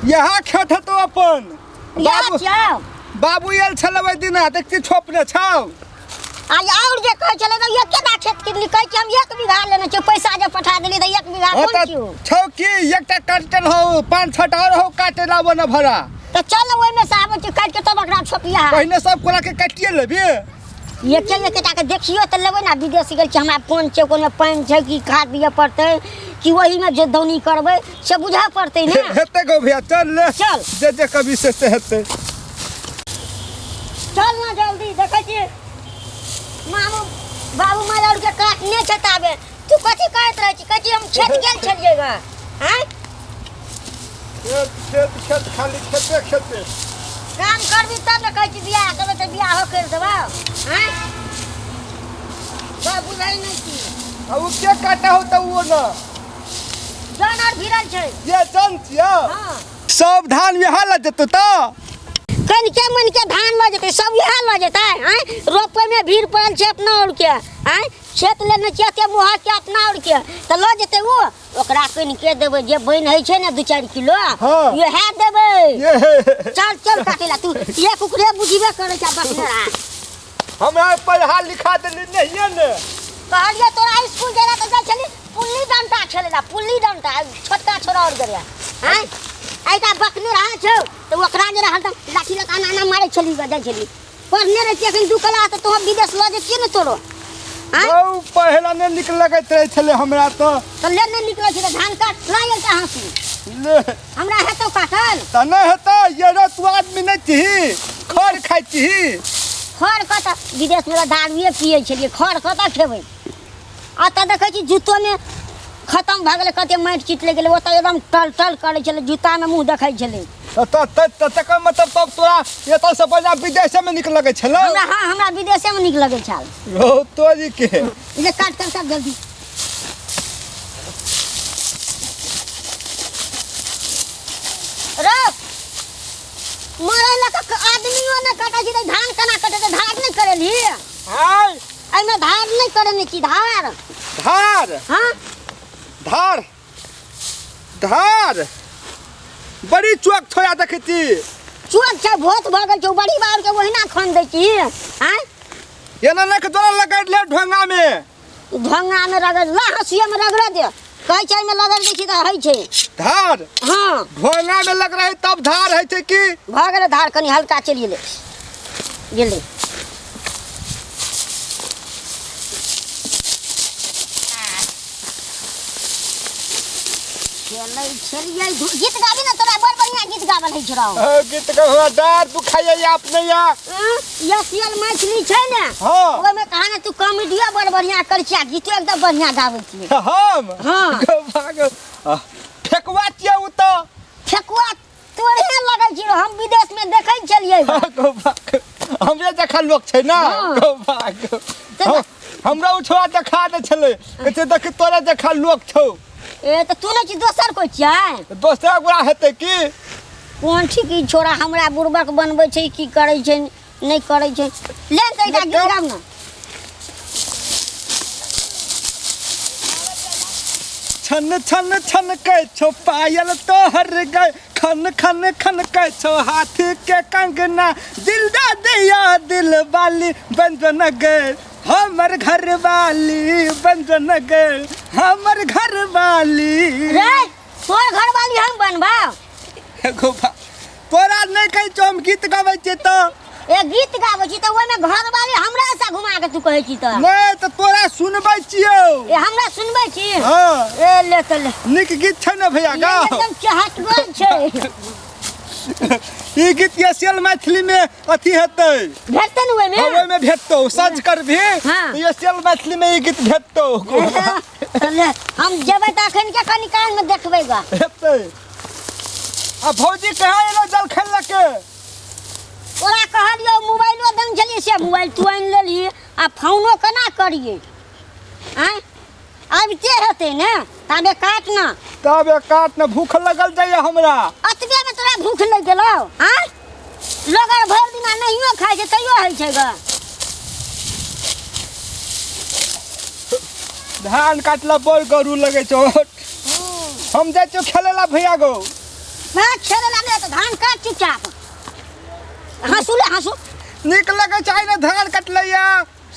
यहाँ खेत हेतौ अपन। इएह बाबू छियौ। बाबू आयल छलै ओहि दिना, देखती छोपने छौ। आ और जे कहै छलै तऽ एकेटा खेत किनली, कहै छी हम 1 बीघा लेने छियै, पैसा जे पठा देली तऽ 1 बीघा हाँ कोन तऽ छियौ? छौ की एकटा काटल हौ, 5-6 टा और हौ काटे ला बना भरा। तऽ चल ने ओहिमे से आबै छी काटि के तब ओकरा छोपिया। पहिने सब कोना के काटिए लेबी। एके एकेटा के देखियो तऽ लेबै ने, विदेश गेल छी, हमरा कोन छै, कोन पानि छै, की खाद दिअ पड़तै, कि ओहिमे जे दौनी करबै से बुझऽ पड़तै ने। हेतै गौ भैया, चल ले। चल। जे जे कभी से से हेतै। चल ना जल्दी, देखै छी मामू बाबू माय और के काटने छै ताबे। तू कथी कहैत रहै छी? कहै छी हम खेत गेल छलियै ग। आँय? खेत खेत खेत खाली खेते खेते। काम करबी तब ने कहै छी बियाह करबै तऽ बियाहो करि देबौ। आँय? बाबू बुझै नहि छी। आ उ के काटा हो तऽ ओ न। जन आर भिड़ल छै। ये जन छियौ? हाँ। सब धान इएह लऽ जेतौ तऽ? कनिके मनिके धान लऽ जेतै, सब इएह लऽ जेतै। आँय? रोपैमे भीड़ पड़ल छै अपना आरके। आँय? खेत लेने छियै एते मुहर के अपना आरके, तऽ लऽ जेतै ओ। ओकरा कनिके देबै जे बनि होइ छै ने 2-4 किलो, हाँ। इएह देबै। ये। चल चल काटे ला, तू एक उकरे बुझबे करै छै बकने रहा। हमरा पढ़ा लिखा देली नहिये ने। कहलियै तोरा स्कूल जाय ला तऽ जाइ छली पुल्ली डंटा खेले ला, पुल्ली डंटा छोटका छोरा और गेलै। आँय? एहिटा बकने रहा छौ तऽ ओकरा जे रहल तऽ लाठी लऽ कऽ एना एना मारै छली ग, जाइ छली। पढ़ने रहै छियै एखन 2 क्लास तऽ तोहर विदेश लऽ जैतियै ने तोरो। आँय? हौ, पढ़े नहि नीक लगैत रहै छलै हमरा तऽ। तऽ ले नहि नीक लगै छै तऽ धान काट ला एकटा हाँसू। ले। हमरा हेतौ काटल? तऽ नहि हेतौ, ये रे तू आदमी नहि छिही, खर खाइ छिही। खर कतऽ? विदेशमे तऽ दारुए पियै छलियै, खर कतऽ खेबै? एतऽ देखै छी जूतोमे खतम भऽ गेलै, कते माटि चीट लागि गेलै। ओतऽ एकदम टल टल करै छलै, जूतामे मुँह देखै छलै। तऽ तकर मतलब तब तोरा एतऽसँ बढ़िआँ विदेशेमे नीक लगै छलौ? हमरा हाँ, हमरा विदेशेमे नीक लगै छल। रौ तोरी के। ले काट काट काट जल्दी। रौ मरै लऽ कऽ आदमियो नहि कटै छै तऽ धान केना कटै? धार नहि करेलही? आय? एहिमे धार नहि करेने छी, धार। धार? हाँ। धार धार बड़ी चौक छोड़ा देखै छी। चौक छै, भोत भऽ गेल छौ, बड़ी बार के ओहिना खन दै छी। आँय? एना नहि के तोरा लगड़ ले ढोंगा में। ढोंगा में रगड़ ला, हंसिया में रगड़ दे। कहै छै एहिमे रगड़ दै छी तऽ होइ छै। धार? हाँ। ढोंगा में लग रहे तब धार होइ छै की? भऽ गेलै धार, कनि हल्का चलि गेलै। गेलै। खेलै छलियै गीत गाबी ने, तोरा बड़ बढ़िया गीत गाबल होइ छौ। गीत के हमरा डाँट दुखाइए अपने या। यसियल मैथिली छै ने? हाँ। ओहिमे कहा ने तू कॉमेडियो बड़ बढ़िया करै छी आ गीतो एकदम बढ़िया गाबै छी। हम? हाँ। फेकुआ छियै उ तऽ। फेकुआ तोरे लगै छी, हम विदेश में देखै छलियै। हमरे जखन लोक छै ने। हाँ। हमरा ओ छोड़ा देखा दै छलै, कहै छै देखी तोरे जखन लोक छौ। ए तऽ तू नहि छी, दोसर कोइ छियै? दोसर गोरा हेतै की? कोन ठीक ई छोड़ा हमरा बुड़बक बनबै छै, की करै छै नहि करै छै। ले तऽ एकटा गीत गाब ने। छन छन छन के छो पायल तोहर गए, खन खन खन के छो हाथ के कंगना, दिल दा दिया दिल वाली बन गए, हमर घर वाली बन गए, हमर घर वाली। रे तोर घर वाली हम बनबा? गोपा तोरा नहि कहै छौ हम गीत गाबै छियै तऽ। ए गीत गाबै छी तऽ ओहिमे घर वाली हमरा से घुमा के तू कहै छी तऽ? नहि तऽ तोरा सुनबै छियौ। ए हमरा सुनबै छी? हाँ। ए ले तऽ ले। नीक गीत छै ने भैया? गाओ। एकदम चहटगर छै ई गीत एशियल मैथिली में अथी हेतै। भेटतै ने ओहिमे? हाँ, ओहिमे भेटतौ, सर्च करबही। हाँ। तऽ एशियल मैथिली में ई गीत भेटतौ। तऽ ले, हम जेबै तऽ अखन के कनि काल में देखबै गा। हेतै। आ भौजी कहाँ एलो जलखै लऽ के? तोरा कहलियौ मोबाइलो दन छलियै, से मोबाइल तू आनि लेलही, आ फोनो केना करियै? आँय, आबिते हेतै ने, ताबे काट ना। ताबे काट ने, भूख लगल जाइए हमरा। अतबे में तोरा भूख लागि गेलौ? आँय, लोग आर भरि दिना नहियो खाइ छै तैयो होइ छै ग। धान काटला बड़ गरु लगै छौ। हम जाइ छियौ खेलै ला भैया गो। मैं खेले लागले तऽ धान काट चुपचाप। हँसू ले हँसू। नीक लगै छै ने धान कटलैया।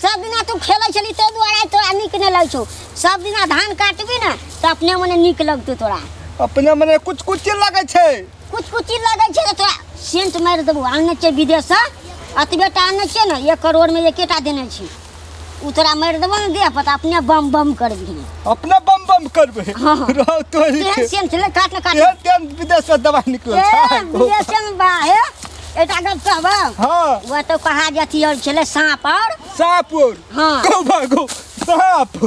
सब दिना तू खेलै छली ताहि दुआरे तोरा नीक नहि लगै छौ। सब दिना धान काटबी ने तऽ अपने मने नीक लगतौ तोरा। अपने मने कुछ कुछ लगै छै। कुछ कुछ लगै छै तऽ तोरा सेंट मारि देबौ। आनने छियै विदेशसँ, एतबे टा आनने छियै ने, 1 करोड़मे एकेटा देने छी। ओ तोरा मारि देबौ ने देह पर तऽ अपने बम बम करबही। अपने बम बम करबै? हाँ, हाँ। रहो तोरी केहन के। सेंट छलै, काट ने काट। केहन केहन विदेशसँ दवाइ निकलल ए, छै? विदेशमे बा हे, एकटा गप कहबौ? हाँ। ओ तऽ कहा जे अथी और छलै साँप और। साँप और? हाँ। गौ भागो साँप।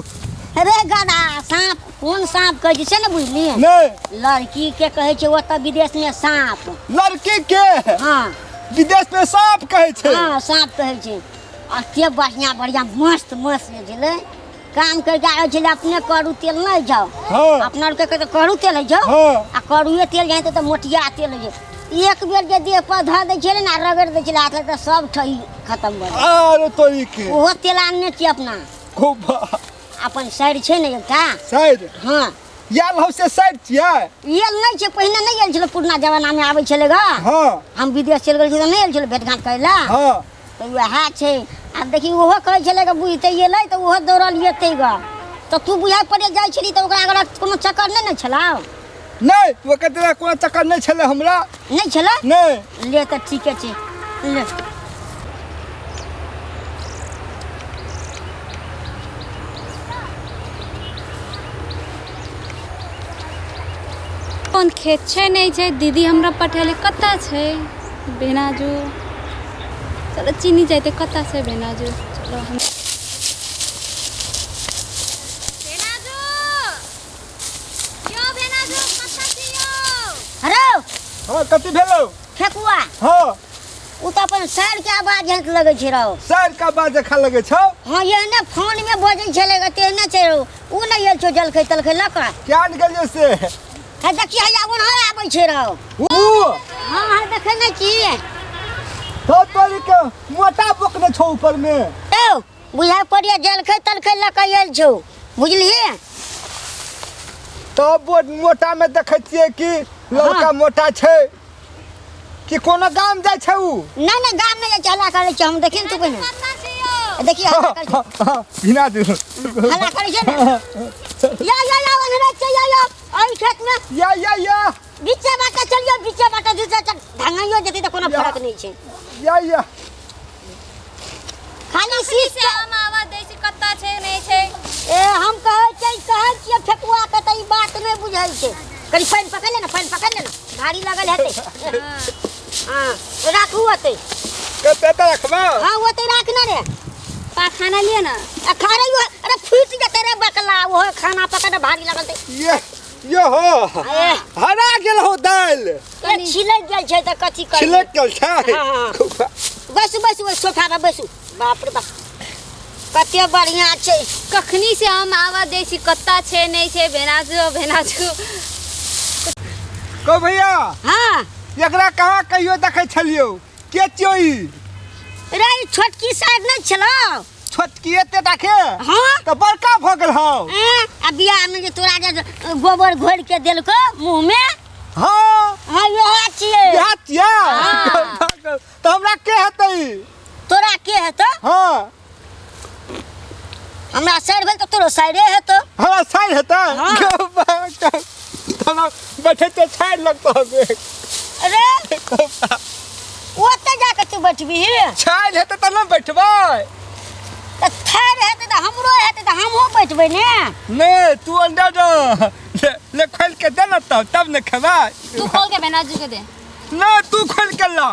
अरे गधा, साँप कोन साँप कहै छै से ने बुझलियै? नहि। लड़की के कहै छै ओतऽ विदेश में साँप। लड़की के? हाँ। विदेश में साँप कहै छै? हाँ, साँप कहै छै। अते बढ़िया बढ़िया मस्त मस्त जे छलै काम करके आबै छलै। अपने करू तेल नहि जाओ। हाँ। अपना आरके कहै करू तेल होइ छौ। हाँ। आ करुए तेल जाइ तऽ मोटिया तेल होइ छै। एक बेर जे देह पर धऽ दै छलै ने, रगड़ि दै छलै हाथ, तऽ सब ठही खतम भऽ जाइ। आरो तोरी के। ओहो तेल आनने छियै अपना। खूब। अपन साइड छै ने एकटा। साइड? हाँ। आयल हौ से साइड छियै? आयल नहि छै, पहिने नहि आयल छलै, पुरना जमानामे आबै छलै ग। हाँ। हम विदेश चलि गेल छी तऽ नहि आयल छलै भेट घाँट करै लए। हाँ। तऽ वएह छै। आब देखी ओहो कहै छलै ग बुझिते एलै तऽ ओहो दौड़ल एतै ग। तऽ तू बुझाइ पड़े जाइ छली तऽ ओकरा अगर कोनो चक्कर नहि ने छलौ? नहि, ओकर तेरा कोनो चक्कर नहि छलै हमरा। नहि छलै? नहि। ले तऽ ठीके छै, ले। कोन खेत छै नहि छै, दीदी हमरा पठेले कतऽ छै भेनाजू। चलो चिनी जाइते कतऽ छै भेनाजू। चलो हम भेनाजू यो, भेनाजू कतऽ छी यौ? हरो। हाँ, कथी भेलौ? ठेकुआ। हाँ। ओ तऽ अपन सर के आवाज हंस लगै छै रौ। सर के आवाज देखा लगै छौ? हाँ, एहने फोन में बजै छलै ग, तेहने छै रौ। उ नहि आयल छौ जलखै तलखै लऽ कऽ? क्या निकलियो से? हे देखिए, हैया ओनहर आबै छै रौ। उ? हाँ हाँ, देखै नहि छी। तो तोरी के मोटा बोकने छौ ऊपर में। औ बुझाइ पड़िया जलखै तलखै लऽ कऽ आयल छौ, बुझलियै? तब वो मोटा में देखै छियै कि लड़का हाँ। मोटा छै कि कोनो गाम जाइ छै उ? नहि नहि, गाम नहि जाइ छै, हल्ला करै छै। हम देखिए ने तू पहिने देखिए, हल्ला करै छै। बिना दू हल्ला करै छै ने। या या या, ओन्हरे छै, या या, एहि खेत में। या या या, बीचे बाटे चलियो, बीचे बाटे दू चारि ढंगाइयो जेतै तऽ कोनो या। फरक नहि छै। या या। खाली शीश से हम आवाज दै छी, कतऽ छै नहि छै। ए हम कहै छै, कहै छियै ठेकुआ के तऽ ई बात नहि बुझै छै। कनि पानि पकड़ ले ने, पानि पकड़ ले ने, भारी लगल हेतै। हाँ, राखू ओतै। कते तऽ रखबौ? हाँ, ओतै राख ने रे। पाखाना लिअ ने। आ खा रही हो, अरे फूटि जेतै रे बकला, ओहो खाना पकड़ भारी लगल तै। ये यो हो। ए। हरा गेल हो दालि। ए, छिलक गेल छै तऽ कथी करबै? छिलक गेल छै? हाँ, हाँ। बैसू बैसू, ओहि सोफा पर बैसू। बाप रे बाप, कते बढ़िया छै। कखनी से हम आवाज दै छी, कतऽ छै नहि छै भेनाजू भेनाजू। कहो भैया। हाँ। एकरा कहाँ कहियो देखै छलियौ? के छियौ ई? रे, ई छोटकी साइड नहि छलौ? छोटकी एते टा के? हाँ। तऽ बड़का भऽ गेल हौ। एँ, आ बियाह में जे तोरा जे गोबर घोरि के देलकौ मुँह में? हाँ। हाँ, इएह छियै। इएह छियै? हाँ। तऽ हमरा के हेतै ई? तोरा के हेतौ? हाँ। हमरा साइड भेल तऽ तोरो साइडे हेतौ। हमरा साइड हेतै? हाँ। तोरा बैठे तऽ साइड लगतौ हमे। अरे ओतऽ जाके तू बैठबही? साइड हेतै तऽ ने बैठबै। तऽ ठाढ़ हेतै तऽ हमरो हेतै तऽ हमहूँ बैठबै ने। नहि, तू अंडा दे। ले, ले खोलि के दे ने तब, तब ने खेबै। तू खोल के भेनाजू के दे। नहि, तू खोलि के ला।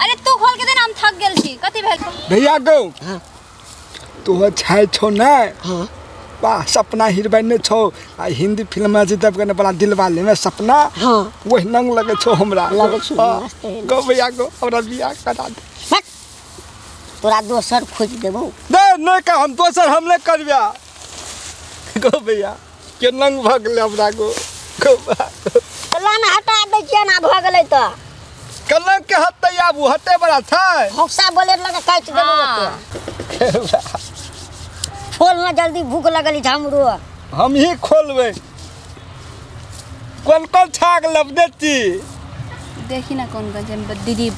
अरे तू खोल के दे ना, हम थक गेल छी। कथी भेल? भैया गौ। हाँ। तोहर छाय छौ ने? हाँ। वाह, सपना हीरोइन ने छौ। आ हिंदी फिल्म में जे देवगन बड़ा दिल वाले में सपना। हाँ। वही नंग लगे छौ हमरा। लगे छौ, हाँ। मस्त है। गौ भैया गौ, हमरा बियाह करा दे। हट, तोरा दोसर खोजि देबौ। नहीं, नहीं कह, हम दोसर हम नहीं करबिया। गौ भैया के नंग भऽ गेलै हमरा गौ। गौ भैया। तऽ लान हटा दै छियै ना, भऽ गेलै तऽ। कलंक के हत्ते आबू, हत्ते बड़ा छै। भौसा बोले लगे काटि देबौ हाँ। ओते। खोल ना जल्दी, भूख लगल छै हमरो। हम ही खोलबै। कोन कोन छाक लब देती? देखी ना कोन कोन छै दीदी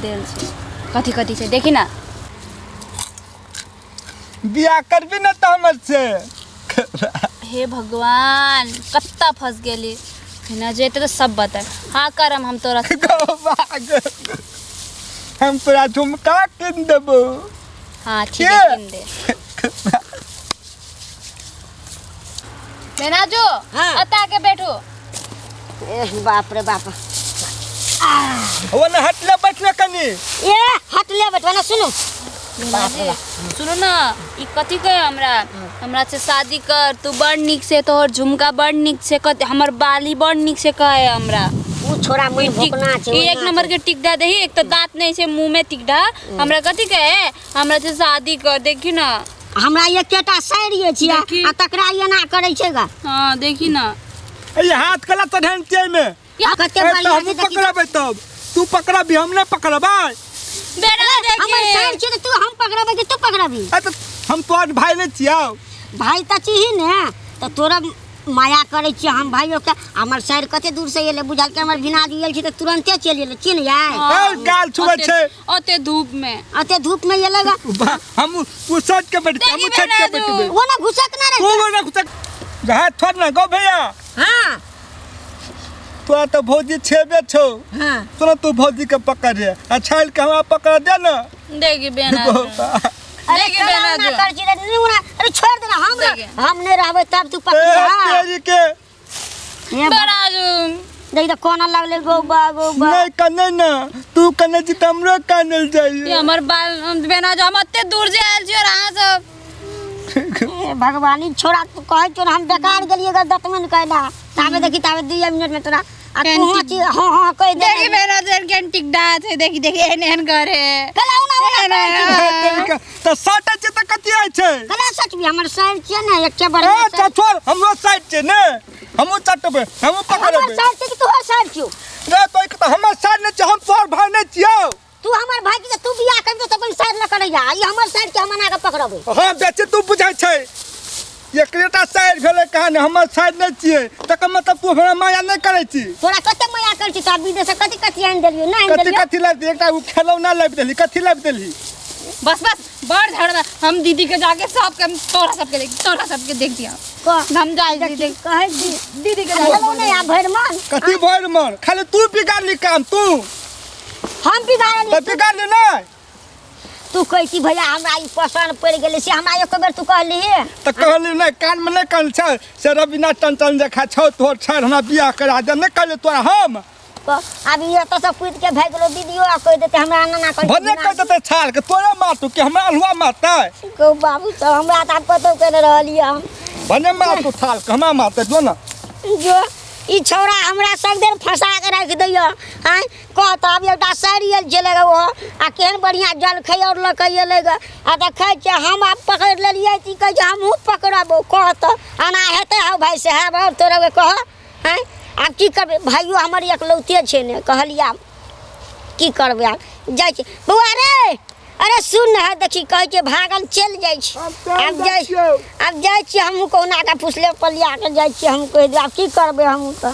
देल छै कथी कथी छै देखी ना। बियाह करबी न तऽ हमर से? हे भगवान, कत्ता फंस गेली। बिना जेते तऽ सब बताए। हाँ करम हम तोरा से। गो भाग, हम तोरा झुमका कीन देबो। हाँ ठीक है, के? कीन दे। बेनाजो। हाँ। अता के बैठो। एह बाप रे बाप। वो न हटले बैठले कनी। ए हटले बैठवा ना, सुनू। बाप रे बाप। सुनू ना, ई कथी कहे हमरा, हमरा से शादी कर, तू बड़ नीक से, तोहर झुमका बड़ नीक से, कथी हमर बाली बड़ नीक से कहे हमरा। उ छोरा ई मन टिक- भोकना छै। ई एक ओहिना नंबर छै। के टिकडा देही, एक तो दांत नहीं छै मुंह में टिकडा। हमरा कथी कहे, हमरा से शादी कर, देखी ना। हमरा एकेटा साइर छियै। देखी। आ तकरा एना करै छै गा। हाँ देखी ना। ए हाथ कला चढ़न छै में। आ कते ए, तऽ बढ़िया हमहूँ छै देखी। पकड़बै तब तू पकड़बी, हम नहि पकड़बै। बेटा हमर देखी। साइर छै तऽ तू हम पकड़बै कि तू पकड़बी? ए तऽ हम तोहर भाय नहि छियौ? भाय तऽ छिही ने, तऽ तोरा माया करै छियै हम भाइयो के। हमर साइर कते दूर से एलै, बुझल के हमर भिना गेल छै तऽ तुरन्ते चलि एलै, चिन्ह जाय। हाँ, ए, गाल छुबै ओते- छै। ओते धूप में, अते धूप में एलै गा। हम उसट के बैठते, हम देखी उछट के बेटा तू। बैठबै। ओ ना घुसक ना तू रहे। ना घुसक, हाथ छोड़ ना गो भैया। हाँ। तोरा तऽ भौजी छेबे छौ। हाँ। तोरा तू भौजी के पकड़ रे आ छाल के हमरा पकड़ दे ना। देखी बेना। अरे देखी केना बेना ना जो। कर छी रे, नहीं उना, अरे छोड़ देना हम। देखी। हम नहीं रहबै तब तू ए पकड़। हाँ। तेरी के। हे बेना जो। देख तऽ कोना लगलै गौ बा गौ बा। नहीं कने ना, तू कने छी तऽ हमरो कानल ये जाइए। हमर बाल बेना जो, हम एते दूर जे आयल छी और अहाँ सब। हे भगवानी, छोड़ा तू कहै छौ हम बेकार गेलियै ग दतमन कैला, ताबे देखी ताबे 2 मिनट में तोरा आ तू हाँ छी हाँ हाँ कहि दे। देखी बेना जो केहन टिकडा छै, देखी देखी एहन एहन करे। कला ओना ओना करै छी। तेरी के तऽ साटै छै तऽ कथी होइ छै? कला सच भी हमर साइर छियै ने एक ए बढ़िया तऽ छोड़, हमरो साइड छै ने, हमहूँ चटबै, हमहूँ हमर पकड़बै। साइर छै कि तोहर साइर छियौ? रे तो एक तऽ हमर साइड नहि छै, हम तोहर भाय नहि छियौ। तू हमर भाय के तू बियाह करबी तऽ अपन साइर न करैया, ई हमर साइर के हम एना के पकड़बै। हाँ बेचे तू बुझै छै एकरेटा साइड भेलै कहानी, हमर साइड नहि छियै तकर मतलब तू हमरा माया नहि करै छी। तोरा कते माया करै छी, तोरा विदेश से कथी कथी आनि देलियौ? नहि आनि कथी देलियौ। कथी लाबि देली? एकटा ओ खेलौना लाबि देली, कथी लाबि देली? बस बस, बड़ झगड़ा। हम दीदी के जाके सबके, हम तोरा सबके देख, तोरा सबके देख दिया। कह। हम जाय दीदी। देखी कहै छी दीदी के आ जाके खेलौने आ भरि मन। कथी भरि मन? खाली तू बिगाड़ली काम तू। हम बिगाड़ली? तऽ बिगाड़ली नहि। तू कहै छी भैया हमरा ई पसन्द पड़ि गेलै, से हमरा एक बेर तू कहलिही? तऽ कहली नहि, कानमे नहि कहल छै से रवीना टंटन जखा छौ तोहर छड़, हमरा बियाह करा दे, नहि कहलियै तोरा हम? कह, आब ई एतऽ से कूदि के भागि गेलौ, दीदियो आ कहि देतै हमरा एना एना करै। भने कहि देतै छाल के, तोरे मारतौ कि हमरा अल्हुआ मारतै? कहू बाबू सब, हमरा तऽ आब कतौ केने रहलियै हम। भने मारतौ थाल के, हमरा मारतै जो ना। जो ई छौड़ा हमरा सब दिन फंसा के राखि दैया। आँय कह तऽ, आब एकटा साड़ि आयल छलै गे ओहो आ केहन बढ़िआँ जलखै आओर लऽ कऽ एलै गे, आ देखै छियै हम आब पकड़ि लेलियै तऽ ई कहै छै हमहूँ पकड़बौ। कह तऽ एना हेतै हौ भाय साहेब? आओर तोरा गे कह, आँय आब की करबै? भाइयो हमर एकलौते छै ने, कहलियै आब की करबै, आब जाइ छी। बौआ रे, अरे सुन ने, देखी कहै छै भागल चलि जाइ छै। आब चलि आब जाइ जाइ छियौ। आब जाइ छियै हमहूँ, कहुना कऽ फुसले पलिया कऽ जाइ छियै हम, कहि देब आब की करबै हमहूँ तऽ।